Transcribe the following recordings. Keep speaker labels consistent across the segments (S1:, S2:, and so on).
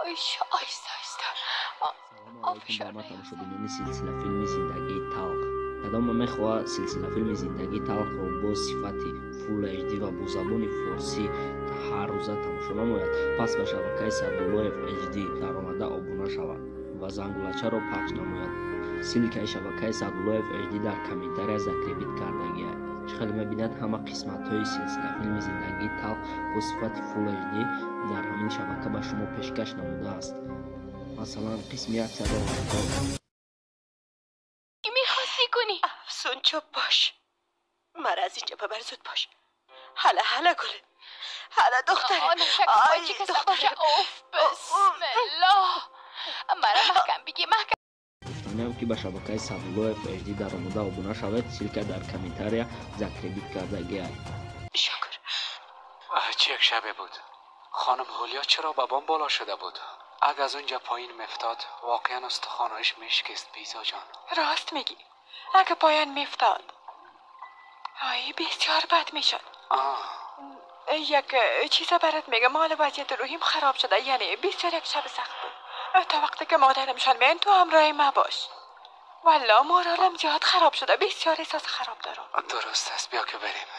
S1: Оҳиста, оҳиста.
S2: Салому алайкум ба ҳама тамошобинони силсилафилми «Зиндагии талх». Кадоме мехоҳад силсилафилми «Зиндагии талхро» бо сифати Full HD ва бо забони форсӣ ҳаррӯза тамошо намояд, пас ба шабакаи Саъдуллоев HD даромада обуна шавад ва зангулачаро пахш намояд. Ссылкаи шабакаи Саъдуллоев HD дар комментария закрепить кардагиаст. Чӣ хеле мебинад, ҳама қисматҳои силсилафилми «Зиндагии талх» бо сифати Full HD дар ҳамин шабака ба шумо пешкаш намудааст. Масалан, қисми 170.
S1: Чӣ мехостӣ кунӣ?
S3: Афсун, чуп бош. Мара аз инҷа бабар, зуд бош. Ҳала, ҳала, гуле. Ҳала, духтаре.
S1: Ай, духтаре. Оф, бисмиллоҳ. Мара маҳкам бигӣ, маҳкам.
S2: Гуфтаниам, ки ба шабакаи Саъдуллоев HD даромада обуна шавед. Ссылка дар комментария закрепить кардагиаст.
S3: Шукр.
S4: Чӣ як шабе буд. Хонум Ҳулё чаро ба бом боло шуда буд? Аг аз унҷа поин мефтод, воқеан устухонҳояш мешикист, Бейзо ҷон.
S3: Рост мегӣ. Ага поён мефтод. Ай, бисёр бад мешуд. Як чиза барат мегам, ҳола вазъияти рӯҳим хароб шуда, яъне бисёр як шаби сахт буд. То вақте ки модарамшон меянд, ту ҳамроҳи ма бош. Валло, моралам зиёд хароб шуда, бисёр эҳсоси хароб дорам.
S4: Дуруст аст, биё ки барем.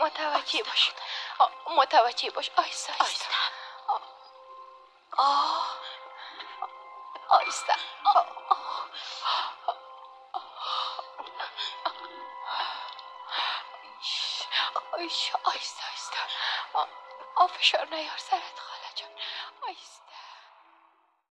S1: Мутаваҷҷеҳ бош, мутаваҷҷеҳ бош. Оҳиста, оҳиста, оҳиста. оҳиста, оҳиста. Фишор نیار سرت خاله جان. آهسته.